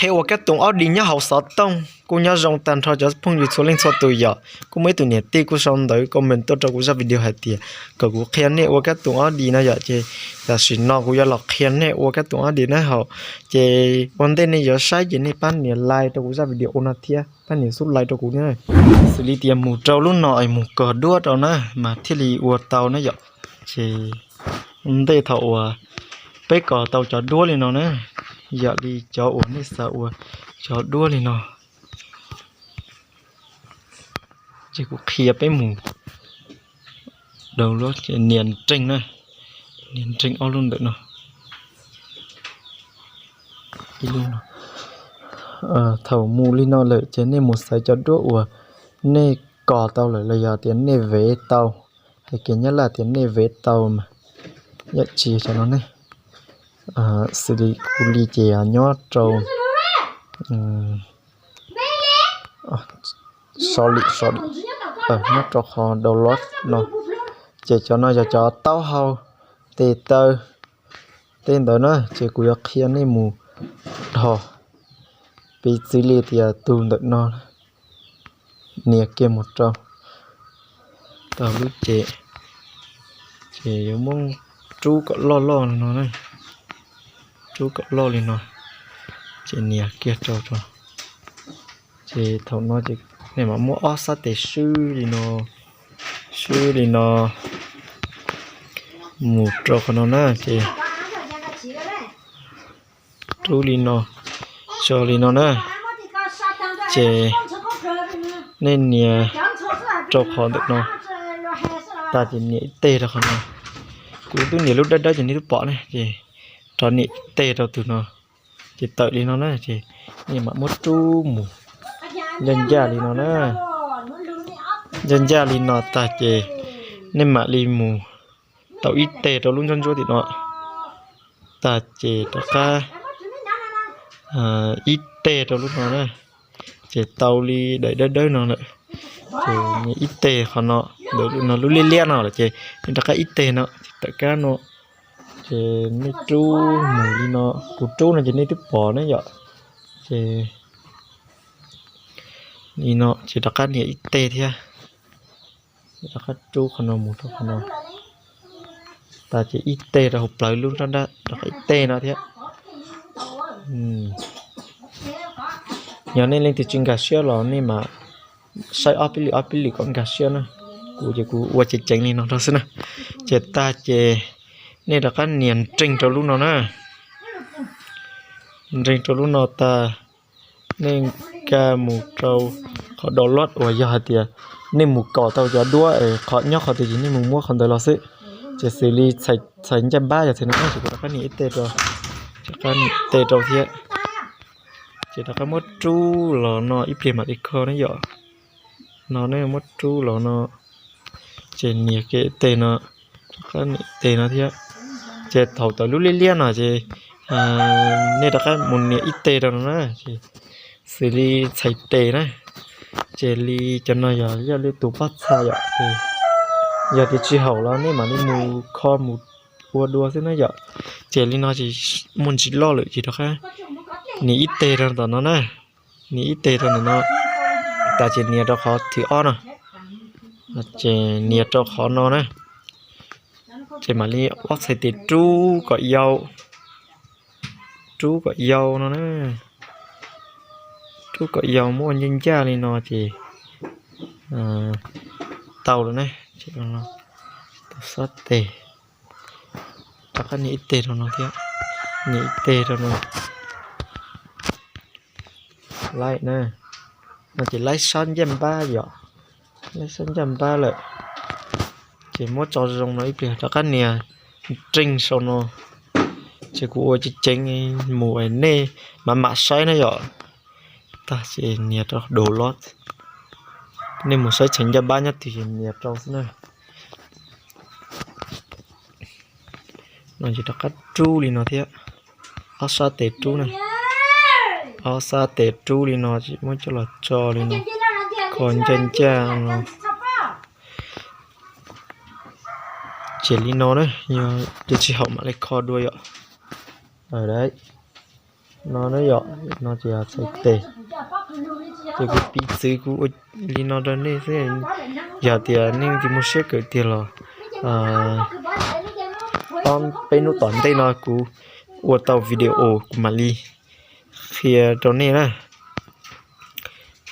Nej ua kab toom ob dis nyob hauv xov tooj. Kuj nyob zoo tag nrho cov phooj ywg txhua leej txhua tus yom. Kuj muaj ib tug niam tij kuj sau ntawv comment tuaj rau kuv zaj video hais tias kom kuv qhia nej ua kab toom ob dis no yom. Ces tam sim no kuv yuav los qhia nej ua kab toom ob dis na hauv. Ces ua ntej nej yuav saib ces nej pab nias like rau kuv zaj video no thiab pab nias sub like rau kuv na. Xws li tias mus rau lub no es mus kos duab rau na mas thiaj li ua tau na yom. Ces ua ntej thaum uas peb kos tau cov duab li no na, yam li cov uas nej xav ua cov duab li no, ces kuv qhia peb mus download, nias nreej na, nias nreej ob lub ntawm no. Thaum mus li no lawm ces nej mus xaiv cov duab uas nej kos tau lawm los yog tias nej vev tau, hais kiag nyab laj tias nej vev tau mas yam tsis cov no ne. Xws li kuv li ces nyob rau so li so li nyob rau qhov download no, ces cov no yog cov taub hau, tes taw, tej ntawd na. Ces kuv yuav qhia nej mus dhos, piv txwv li tias tus ntawm no, nias kiag mus rau tau lub cev, ces yuav muab rub kom loj loj li no, rub kom loj li no, ces nias kiag rau rau. Ces thaum no ces nej mam muab ob sab tes swb li no, swb li no mus rau qhov no na, ces rub li no, tso li no na. Ces nej nias rau qhov ntawm no tag ces nias ib teg rau qhov no. Kuv twb nias lub dawb dawb ces nej twb pom ne, ces rov nias ib teg rau tus no, ces tawm li no na. Ces nej mam muab rub mus ncaj ncaj li no na, ncaj ncaj li no tag ces nej mam li mus tau ib teg rau lub ntsuab ntsuab tim no, tag ces rov qab ib teg rau lub no na, ces tau li daim dawb dawb no lawm. Ces ib teg qhov no, ntawm no lub liab liab no lawm ces nej rov qab ib teg no ces tawm kab no. Ces nej rub mus li no, kuv rub no ces nej twb pom ne yom. Ces li no ces rov qab nias ib teg thiab, rov qab rub qhov no mus rau qhov no, tas ces ib teg rau hauv plawv lub nrab nrab rov qab ib teg no thiab. Yog nej leej twg tsis nkag siab los nej mam saib ob peb lwm ob peb lwm kom nkag siab na. Kuv ces kuv ua ceev ceev li no rau xwb na. Ces tag ces nej rov qab nias nreeg rau lub no na. Nreeg rau lub no tag, nej nkag mus rau qhov download uas yog hais tias nej mus kos tau cov duab es qhov nyob qhov twg ces nej mus muab qhov ntawd los xwb. Ces xws li txhais ncaj npab yog txhais no ces kuv rov qab nias ib teg rau, rov qab nias ib teg rau thiab. Ces rov qab muab rub los no ib pliag mam li kho na yom. No nej muab rub los no, ces nias kiag ib teg no, rov qab nias ib teg no thiab. Ces thaum tawm lub liab liab no ces nej rov qab mus nias ib teg rau no na, ces xws li txhais tes na, ces li cov no yog yog li tus pob txha yom. Yog tias tsis haum los nej mam li mus kho mus ua dua xwb na yom. Ces li no ces muaj ntsis loj lawm ces rov qab nias ib teg rau ntawm no na, nias ib teg rau ntawm no, tas ces nias rau qhov thib ob no, ces nias rau qhov no na, ces mam li ob txhais tes rub kom yau, rub kom yau no na, rub kom yau muab ua ncaj ncaj li no ces tau lawm ne. Tau sab tes, rov qab nias ib teg rau no thiab, nias ib teg rau no. Laib na, no ces laib sab ncaj npab yom, laib sab ncaj npab lawm. Ces muab tso zoo no ib pliag rov qab nias nreeg sau no. Ces kuv ua ceev ceev mus es nej mam mam saib na yom. Tag ces nias rau download, nej mus saib txhais ncaj npab nyob twg ces nias rau xwb na. No ces rov qab rub li no thiab, ob sab tes rub na, ob sab tes rub li no ces muab coj los tso li no, kho ncaj ncaj no. Ces li no na, yog tsis haum mam li kho dua yom. No na yom, no ces txhais tes. Ces kuv piv txwv kuv ua li no rau nej xwb. Yog tias nej leej twg muaj siab kawm tiag los ob peb hnub tom ntej no kuv ua tau video kuv mam li qhia rau nej na.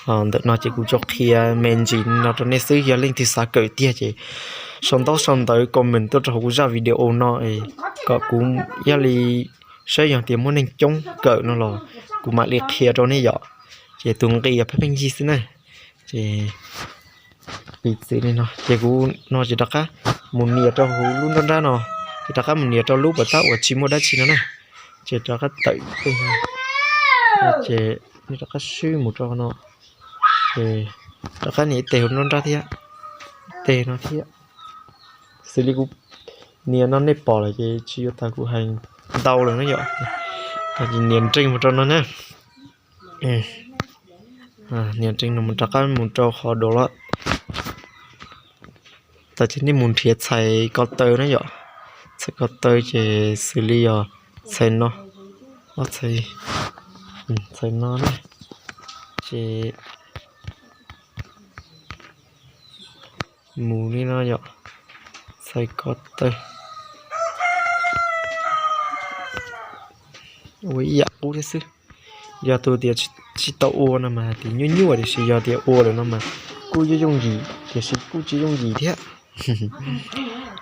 Ntawm no ces kuv tsuas qhia me ntsis no rau nej xwb, yog leej twg xav kawm tiag ces sau ntaub sau ntawv comment tuaj rau hauv kuv zaj video no kom kuv thiaj li saib yog tias muaj neeg coob kawm no los kuv mam li qhia rau nej yom. Ces tus nqi yog pheej pheej yig xwb na. Ces piv txwv li no ces kuv no ces rov qab mus nias rau hauv lub nruab nrab no, ces rov qab mus nias rau lub pas tab uas tsis muaj dab tsi no na. Ces rov qab tawm tej no, ces nej rov qab swb mus rau no, ces rov qab nias ib teg hauv nruab nrab thiab, ib teg no thiab. Xws li kuv nias no nej pom lawm ces tsis yuav tas kuv hais ntau lawm na yom. Nias nreeg mus rau no na. Nias nreeg no mus rov qab mus rau qhov download. Tas ces nej mus nrhiav txhais ko taw na yom. Txhais ko taw ces xws li yog txhais no, txhais no na, ces mus li no yom, txhais ko taw. Ua ib yam qub thiab xwb. Yog tus tias tsis tau ua no mas hais tias nyuaj nyuaj, tiam sis yog tias ua lawm no mas kuj yooj yooj yim, tiam sis kuj tsis yooj yim thiab.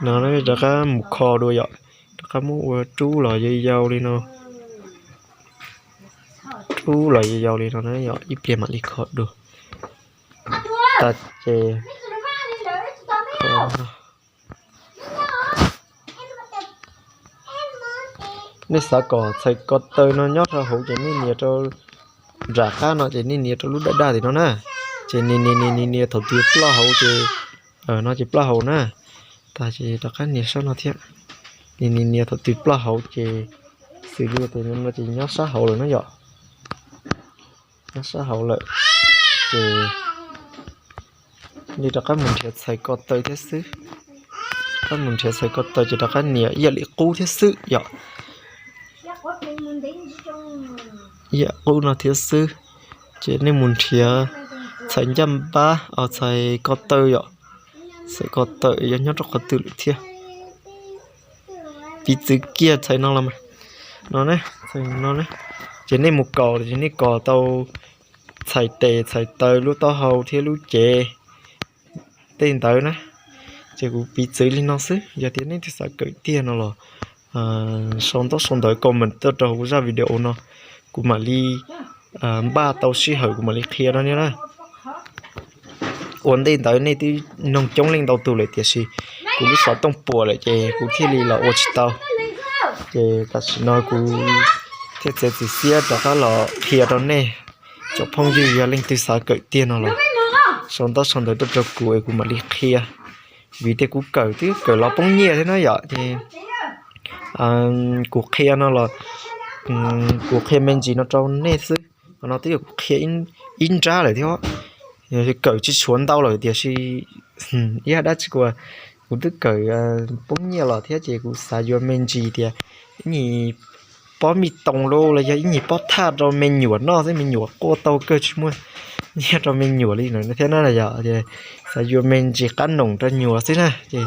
No rov qab mus kho dua yom, rov qab muab ua rub los yau yau li no. Rub los yau yau li no na yom, ib pliag mam li kho dua. Tas ces nej xav kom txhais ko taw no nyob rau hauv ces nej nias rau nram qab no ces nej nias rau lub daj daj tim no na. Ces nias nias nias nias nias thaum twg ploj hauv ces, no ces ploj hauv na. Tas ces rov qab nias sab no thiab. Nias nias nias thaum twg ploj hauv ces xws li tias no ces nyob sab hauv lawm na yom. Nyob sab hauv lawm ces nej rov qab mus nrhiav txhais ko taw thiab xwb. Rov qab mus nrhiav txhais ko taw ces rov qab nias ib yam li qub thiab xwb yom. Ib yam qub no thiab xwb. Ces nej mus nrhiav txhais ncaj npab, txhais ko taw yom. Txhais ko taw yog nyob rau qhov twg lawm thiab. Piv txwv kiag txhais no los mas, no na, txhais no na. Ces nej mus kos ces nej kos tau txhais tes txhais taw, lub taub hau thiab lub cev, tej ntawd na. Ces kuv piv txwv li no xwb, yog tias nej twb xav kawm tiag no los sau ntaub sau ntawv comment tuaj rau hauv kuv zaj video no, kuv mam li npaj tau sij hawm kuv mam li qhia rau nej na. Ua ntej ntawd nej twb noog coob leej ntau tus lawm tiam sis kuv lub xov tooj puas lawm ces kuv thiaj li los ua tsis tau. Ces tam sim no kuv thiaj txiav txim siab rov qab los qhia rau nej cov phooj ywg, yog leej twg xav kawm tiag no los sau ntaub sau ntawv tuaj rau kuv es kuv mam li qhia. Vim tias kuv kawm twb kawm los poob nyiaj thiab na yom, ces kuv qhia no los kuv qhia me ntsis no rau nej xwb. Qhov no twb yog kuv qhia ib nrab lawm thiab. Kawm tsis tshuav ntau lawm tiam sis ib yam dab tsi kuv, kuv twb kawm poob nyiaj los thiab ces kuv xav yuav me ntsis tias ib nyuag pob mij toos los los yog ib nyuag pob thaj rau me nyuam noj xwb, me nyuam quaj tau kawg tsis muaj nyiaj rau me nyuam li no thiab na yom. Ces xav yuav me ntsis qab noom rau nyuam xwb na. Ces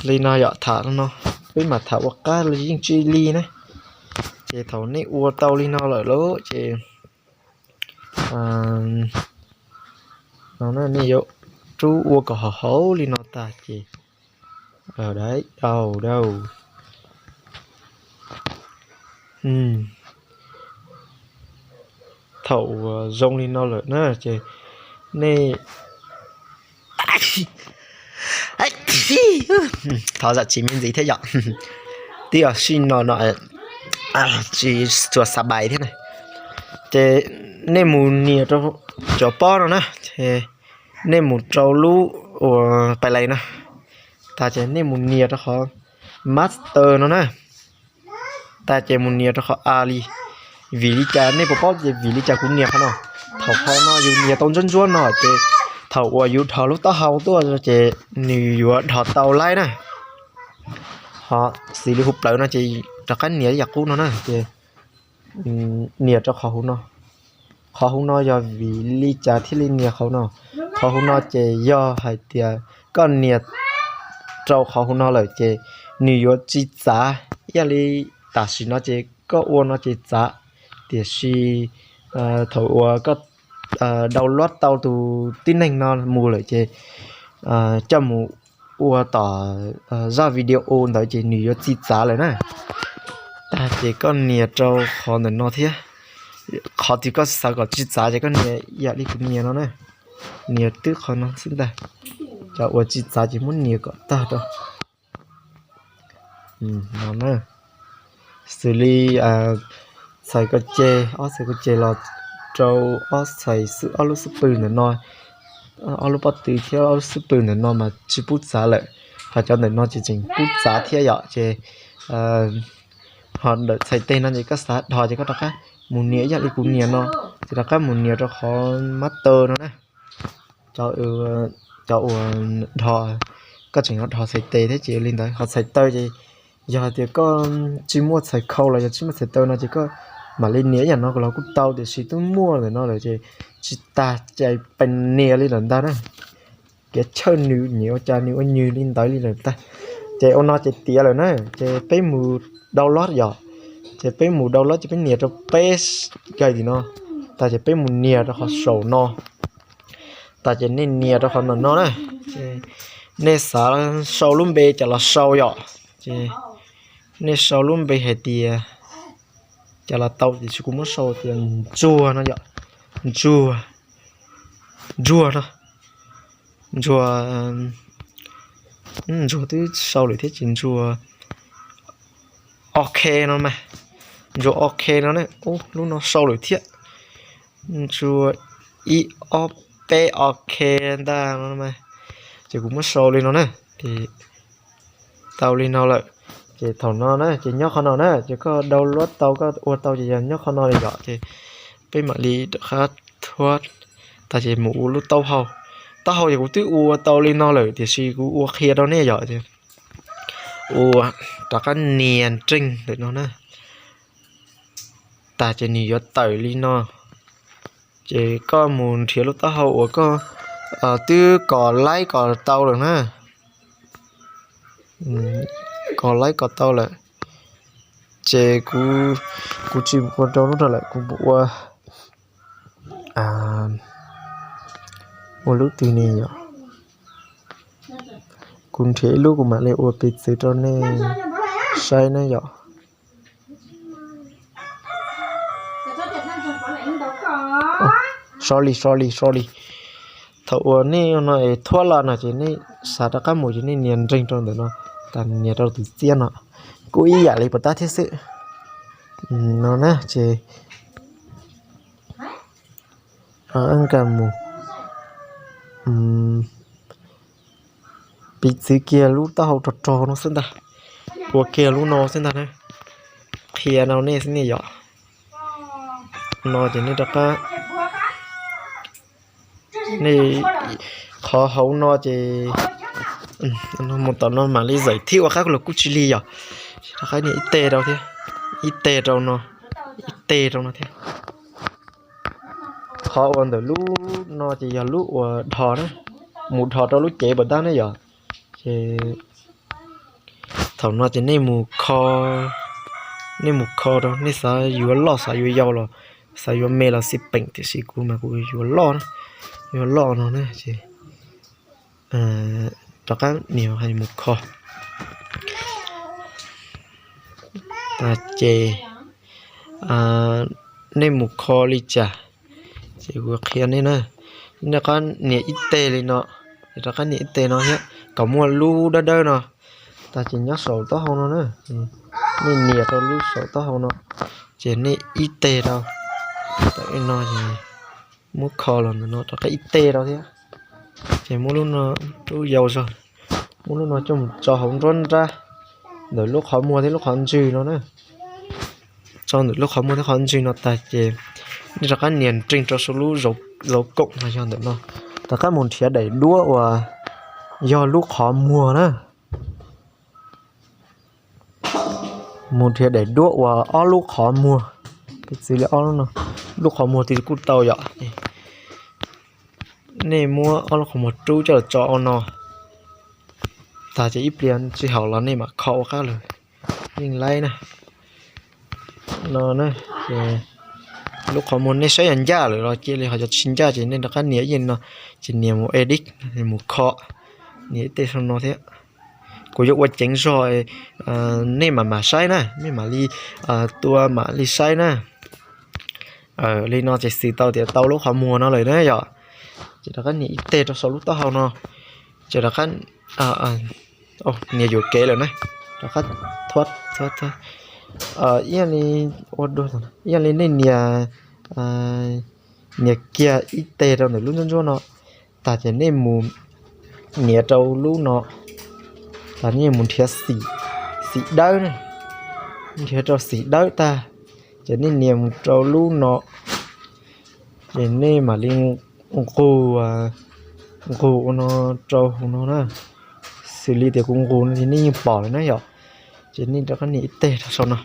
li no yom, tham no peb mam tham ua qab los yeej tsis li na. Ces thaum nej ua tau li no lawm lauj ces no nej yuav rub ua kom haum haum li no tag ces dau dau. Thaum uas zoo li no lawm na ces nej thov zam txim me ntsis thiab yom. Twb yog sij no no tsis tshua xav pais thiab na. Ces nej mus nias rau cov pob no na, nej mus rau lub uas pais lais na, tas ces nej mus nias rau qhov master no na, tas ces mus nias rau qhov a li. Vim li cas nej puas paub tias vim li cas kuv nias qhov no? Thaum qhov no yus nias tau ntsuab ntsuab no ces thaum uas yus dhos lub taub hau tuaj ces nws yuav dhos tau laib na. Ho xws li hu plawv no ces rov qab nias ib yam qub no na ces nias rau qhov hauv no. Qhov hauv no yog vim li cas thiaj li nias qhov no? Qhov hauv no ces yog hais tias koj nias rau qhov hauv no lawm ces nws yuav tsis txav. Ib yam li tam sim no ces koj ua no ces txav, tiam sis thaum uas koj download tau tus tib neeg no mus lawm ces coj mus ua tom zaj video ntawd ces nws yuav tsis txav lawm na. Tag ces koj nias rau qhov ntawm no thiab. Qhov twg koj xav kom tsis txav ces koj nias ib yam li kuv nias no na. Nias twb qhov no xwb ntag. Cov uas tsis txav ces muab nias kom tag rau. No na, xws li txhais ko ces, ob txhais ko ces los rau ob txhais, ob lub xub pwg ntawm no, ob lub pob tw thiab ob lub xub pwg ntawm no mas tsis pub txav lawm. Ho cov ntawm no ces tseem pub txav thiab yom. Ces ho ntawm txhais tes no ces koj xav dhos ces koj rov qab mus nias ib yam li kuv nias no, ces rov qab mus nias rau qhov mab taw no na. Cov uas dhos, koj tseem dhos txhais tes thiab ces li ntawd. Ho txhais taw ces yog hais tias koj tsis muaj txhais khau los yog tsis muaj txhais taw no ces koj mam li nias ib yam no los kuj tau, tiam sis twb muaj ntawm no lawm ces tsis tas cai pes nias li lawm ntag na. Kev chawj nws nyiam ua cas nws ua nws li ntawd li lawm ntag. Ces ua no ces tiav lawm na, ces peb mus download yom. Ces peb mus download ces peb nias rau peb, gai tim no, tas ces peb mus nias rau qhov saum no. Tas ces nej nias rau qhov no no na. Nej xav sau lub npe cas los sau yom. Ces nej sau lub npe hais tias cas los tau, tiam sis kuv muab sau tias Ntsuag no yom. Ntsuag, Ntsuag no. Ntsuag, Ntsuag twb sau lawm thiab ces Ntsuag OK no mas. Ntsuag OK no ne. Ub, lub no sau lawm thiab. Ntsuag ib ob peb OK ntag no mas. Ces kuv muab sau li no na. Ces tau li no lawm. Ces thaum no na ces nyob qhov no na, ces koj download tau koj ua tau ces yog nyob qhov no li yom. Ces peb mam li rov qab thuab tas ces mus ua lub taub hau. Taub hau ces kuv twb ua tau li no lawm tiam sis kuv ua qhia rau nej yom. Ces ua rov qab nias nreeg ntawm no na. Tas ces nws yuav tawm li no. Ces koj mus nrhiav lub taub hau uas koj twb kos laib kos tau lawm na. Kos laib kos tau lawm. Ces kuv, kuv tsis ua rau lub no lawm, kuv ua, ua lub twg ne yom. Kuv nrhiav ib lub kuv mam li ua piv txwv rau nej saib ne yom. Sorry, sorry, sorry. Thaum uas nej no es thuab los no ces nej xav rov qab mus ces nej nias nreeg rau ntawm no, tas nias rau tus txiab no. Kuj ib yam li puas tab thiab xwb. No na ces nkag mus piv txwv kiag lub taub hau rog rog no xwb ntag. Ua kiag lub no xwb ntag na. Qhia rau nej xwb nej yom. No ces nej rov qab, nej qhov hauv no ces mus tom no mam li zais thib ua qab los kuj tsis lig yom. Rov qab nias ib teg rau thiab, ib teg rau no, ib teg rau no thiab. Qhov uas ntawm lub no ces yog lub uas dhos na, mus dhos rau lub cev puas tab ne yom. Ces thaum no ces nej mus kho, nej mus kho rau nej xav yuav loj xav yuav yau los xav yuav me los xij peem, tiam sis kuv mas kuv yuav loj na, yuav loj no na ces rov qab nias hais mus kho. Tas ces nej mus kho li cas ces kuv qhia nej na. Nej rov qab nias ib teg li no, rov qab nias ib teg no thiab kom muaj lub dawb dawb no. Tas ces nyob saum taub hau no na, nej nias rau lub saum taub hau no ces nej ib teg rau. Tam no es muab kho los ntawm no rov qab ib teg rau thiab. Ces muab lub no, lub yau zog, muab lub no coj mus tso hauv nruab nrab ntawm lub qhov muag thiab lub qhov ntswg no na. Tso ntawm lub qhov muag thiab qhov ntswg no tas ces nej rov qab nias nreeg rau saum lub zauv koom no yog ntawm no. Rov qab mus nrhiav daim duab uas yog lub qhov muag na. Mus nrhiav daim duab uas ob lub qhov muag. Piv txwv li ob lub no, lub qhov muag twg kuj tau yom. Nej muab ob lub qhov muag rub coj los tso ua no tag ces ib pliag tsis haum los nej mam kho ua qab los yeej laib na. No, lub qhov muag nej saib yog ncaj lawm los cia li, ho yog tsis ncaj ces nej rov qab nias ib yam no, ces nias mus edit, mus kho, nias ib teg sau no thiab. Kuv yuav ua ceev zog, nej mam mam saib na, nej mam li tua mam li saib na. Li no ces xws tau tias tau lub qhov muag no lawm na yom. Ces rov qab nias ib teg rau saum lub taub hau no, ces rov qab nias yuam kev lawm na, rov qab ib yam li, ib yam li nej nias, nias kiag ib teg rau ntawm lub ntsuab ntsuab no tag ces nej mus nias rau lub no, tag nej mus nrhiav xim dawb na, nrhiav rau xim dawb tag ces nej nias mus rau lub no, ces nej mam li nqus, nqus ua no rau hauv no na. Xws li tias kuv nqus no ces nej yeej pom lawm na yom. Ces nej rov qab nias ib teg rau saum no,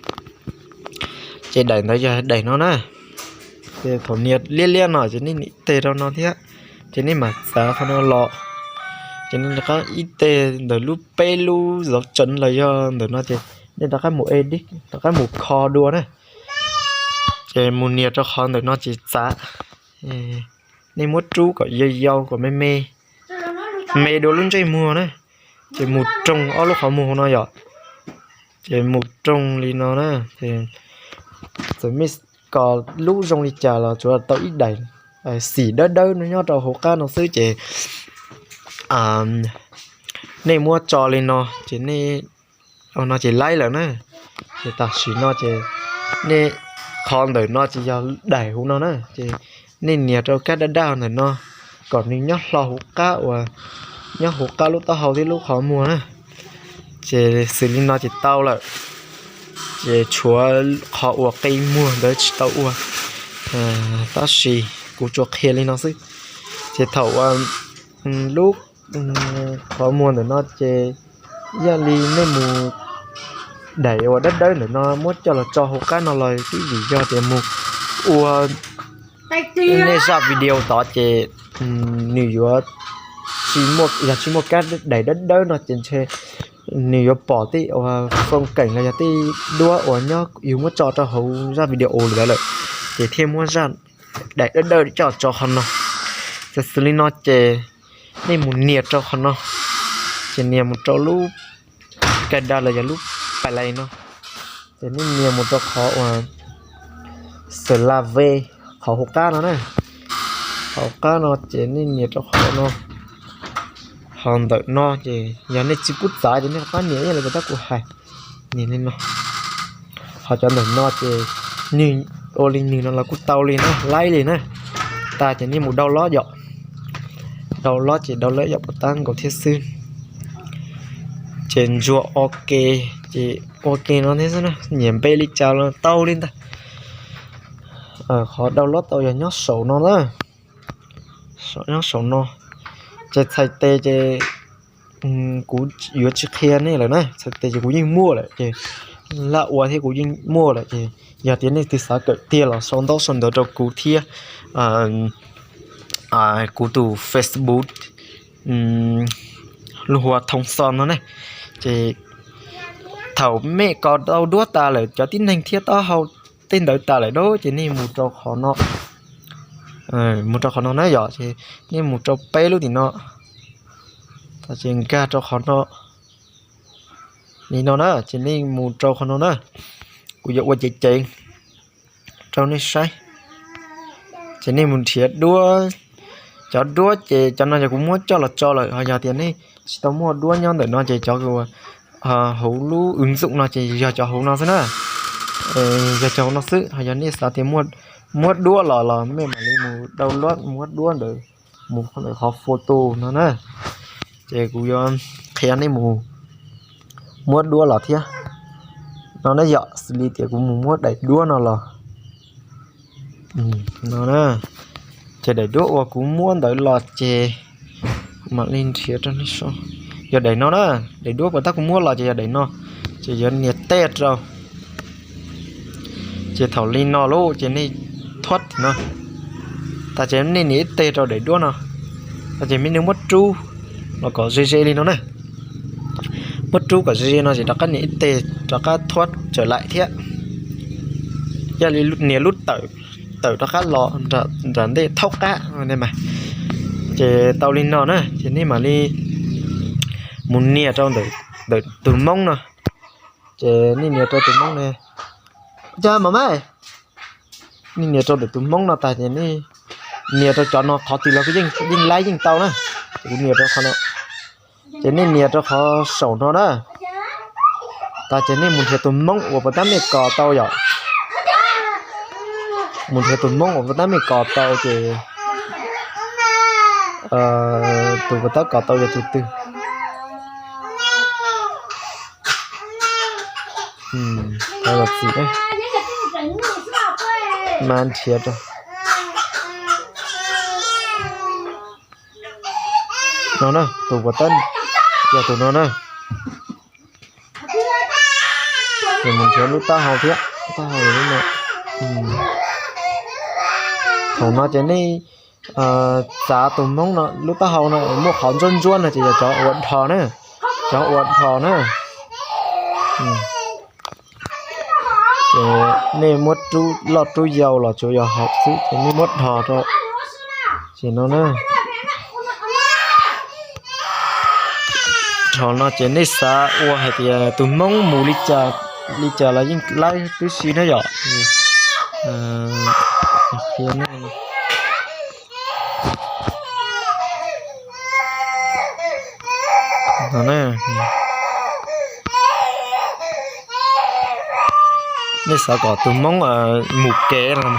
ces daim ntawd yog daim no na. Ces thaum nias liab liab no ces nej nias ib teg rau no thiab, ces nej mam txav qhov no los, ces nej rov qab ib teg ntawm lub peb lub zov tsev los yog ntawm no ces nej rov qab mus edit, rov qab mus kho dua na. Ces mus nias rau qhov ntawm no ces txav, nej muab rub kom yau yau kom me me, me dua lub ntsej muag na. Ces mus roog ob lub qhov muag no yom, ces mus roog li no na. Txawm mej kom lub zoo li cas los tsuav tau ib daim xim dawb dawb no nyob rau hauv qab no xwb ces nej muab tso li no ces nej, no ces laib lawm na. Ces tam sim no ces nej, qhov ntawm no ces yog daim hauv no na, ces nej nias rau kab daj daj ntawm no kom nws nyob hlo hauv qab uas, nyob hauv qab lub taub hau thiab lub qhov muag na. Ces xws li no ces tau lawm. Ces tshuav qhov uas qe muag ntawd tsis tau ua, tab sis kuv tsuas qhia li no xwb. Ces thaum uas lub qhov muag ntawm no ces yog li nej mus, daim uas dawb dawb ntawm no muab coj los tso hauv qab no los twb vim yog tias mus ua nej zaj video tod ces nws yuav, yog tsis muaj kab daim dawb dawb no ces ntshe nws yuav pom tej uas foob keem los yog tej duab uas nyob yus muab tso rau hauv zaj video lawm lawm, ces thiaj muab zaj daim dawb dawb coj tso qhov no. Ces xws li no ces nej mus nias rau qhov no, ces nias mus rau lub ka da los yog lub pais lais no, ces nej nias mus rau qhov uas xav la ve, qhov hauv qab no na. Qhov hauv qab no ces nej nias rau qhov no. Ho ntawm no ces yog nej tsis pub txav ces nej rov qab nias ib yam li kuv tab kuv hais, nias li no. Ho cov ntawm no ces nws ua li nws no los kuj tau li na, laib li na. Tag ces nej mus download yom. Download ces download yom puas tab nkaus thiab xwb. Ces ntsuas ok, ces ua ke no thiab xwb na, nyiam npe li cas los tau li ntag. Qhov download tau yog nyob saum no na, nyob saum no. Ces txhais tes ces kuv yuav tsis qhia nej lawm na, txhais tes ces kuv yeej muaj lawm ces laj ua thiab kuv yeej muaj lawm ces yog tias nej twg xav kawm tiag los sau ntaub sau ntawv rau kuv thiab kuv tus Facebook, lub hu ua Thoo Xo no ne. Ces thaum mej kos tau duab tas lawm, cov tib neeg thiab taub hau tej ntawd tas lawm dab, ces nej mus rau qhov no, mus rau qhov no na yom, ces nej mus rau peb lub tim no, ces nkag rau qhov no li no na, ces nej mus rau qhov no na. Kuv yuav ua ceev ceev rau nej saib. Ces nej mus nrhiav duab, cov duab ces cov no yog kuv muab coj los tso lawm, ho yog tias nej tsis tau muaj duab nyob ntawm no ces cov hauv lub wb ntxoom no ces yog cov hauv no xwb na. Yog cov hauv no xwb, ho yog nej xav tias muab duab los los mej mam li mus download muab duab ntawd mus ntawm qhov photo no na. Ces kuv yuav qhia nej mus muab duab los thiab no na yom, xws li tias kuv mus muab daim duab no los no, ces daim duab uas kuv muab ntawd los ces mam li nrhiav rau nej saib. Yog daim no na, daim duab uas tab kuv muab los ces yog daim no, ces yuav nias tej rau. Ces thaum li no lawm ces nej thuab no, tas ces nej nias ib teg rau daim duab no, tas ces nej muab rub los kom ze ze li no na. Muab rub kom ze ze no ces rov qab nias ib teg rov qab thuab tsawm laim thiab. Yog li nias lub tawm, tawm rov qab los nram ntej thaub qab mas. Ces tau li no na ces nej mam li mus nias rau ntawm tus Hmoob no. Ces nej nias rau tus Hmoob ne, cas mam mas, nej nias rau ntawm tus Hmoob no tas ces nej nias rau cov no qhov twg los yeej laib yeej tau na. Ces kuv nias rau qhov no, ces nej nias rau qhov saum no na. Tas ces nej mus nrhiav tus Hmoob uas puas tab mej kos tau yom. Mus nrhiav tus Hmoob uas puas tab mej kos tau ces tus puas tab kos tau yog tus twg. Txim, mas nrhiav rau no na, tus puas tab yog tus no na. Ces mus nrhiav lub taub hau thiab, lub taub hau no. Thaum no ces nej txav tus Hmoob no lub taub hau no muaj qhov ntsuab ntsuab no ces yog cov ua dhos na, cov ua dhos na. Ces nej muab rub loj rub yau los tsuav yog haum xwb ces nej muab dhos rau. Ces no na, dhos no ces nej xav ua hais tias tus Hmoob mus li cas, li cas los yeej laib tib si na yom. Nej xav kom tus Hmoob mus kev no,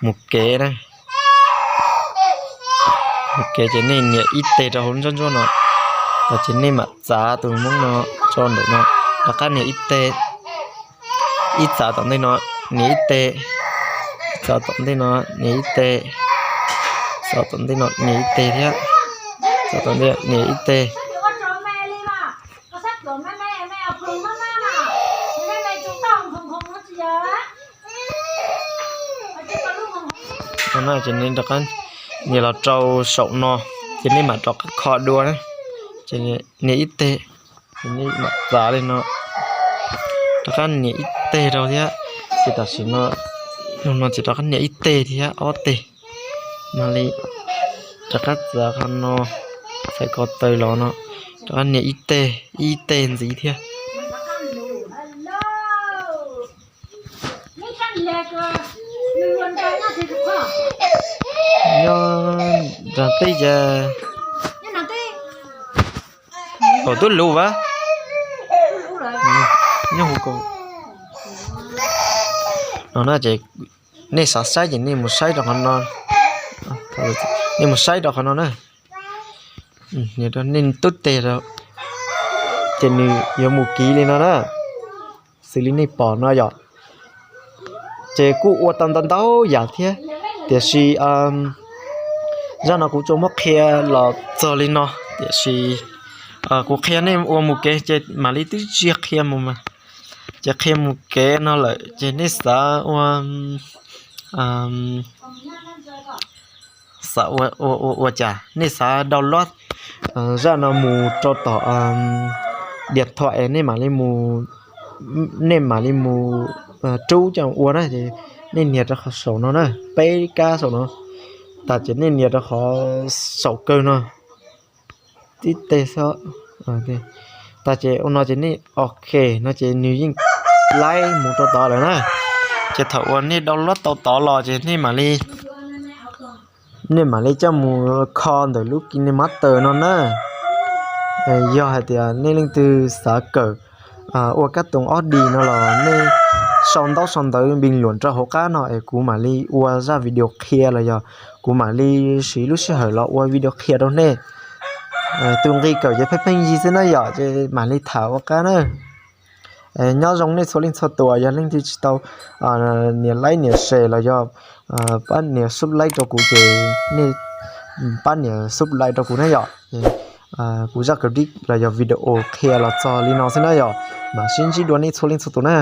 mus kev na, mus kev ces nej nias ib teg rau hauv ntsuab ntsuab no, tas ces nej mam txav tus Hmoob no tso ntawm no, rov qab nias ib teg, ib txav tom ntej no, nias ib teg, ib txav tom ntej no, nias ib teg, txav tom ntej no, nias ib teg thiab, txav tom ntej, nias ib teg. No ces nej rov qab nias los rau saum no, ces nej mam rov qab kho dua na, ces nias ib teg, ces nej mam txav li no, rov qab nias ib teg rau thiab, ces tam sim no, no ces rov qab nias ib teg thiab ob teg, mam li rov qab txav qhov no, txhais ko taw los no, rov qab nias ib teg, ib teg ntxiv thiab. Nyob nram tej ces thaum twb luv as, nyob hauv ko no na ces nej xav saib ces nej mus saib rau qhov no, nej mus saib rau qhov no na. Nej tub teg rau, ces nws yuav mus kiv li no na, xws li nej pom no yom. Ces kuj ua tau ntau ntau yam thiab, tiam sis zaj no kuv tsuas muab qhia los txog li no, tiam sis kuv qhia nej ua mus kev ces mam li twb tsis qhia mus mas, ces qhia mus kev no lawm ces nej xav ua xav ua, ua, ua cas nej xav download zaj no mus rau tom diam thuam es nej mam li mus, nej mam li mus rub coj ua na, ces nej nias rau qhov saum no na, peb kab saum no, tas ces nej nias rau qhov saum kawg no, tib teg xwb. Tas ces ua no ces nej ok no ces nws yeej laib mus rau tod lawm na. Ces thaum uas nej download tau tod los ces nej mam li, nej mam li coj mus kho ntawm lub KineMaster no na. Yog hais tias nej leej twg xav kawm ua kab toos ob D no los nej sau ntaub sau ntawv npis luam rau hauv qab no es kuv mam li ua zaj video qhia los yog kuv mam li siv lub sij hawm los ua video qhia rau nej. Tus nqi kawm ces pheej pheej yig xwb na yom, ces mam li tham ua qab na. Nyob zoo nej txhua leej txhua tus, yog leej twg tsis tau nias like nias share los yog pab nias subscribe rau kuv ces nej pab nias subscribe rau kuv na yom. Kuv zaj clip los yog video qhia los txog li no xwb na yom, mam sib ntsib dua nej txhua leej txhua tus na.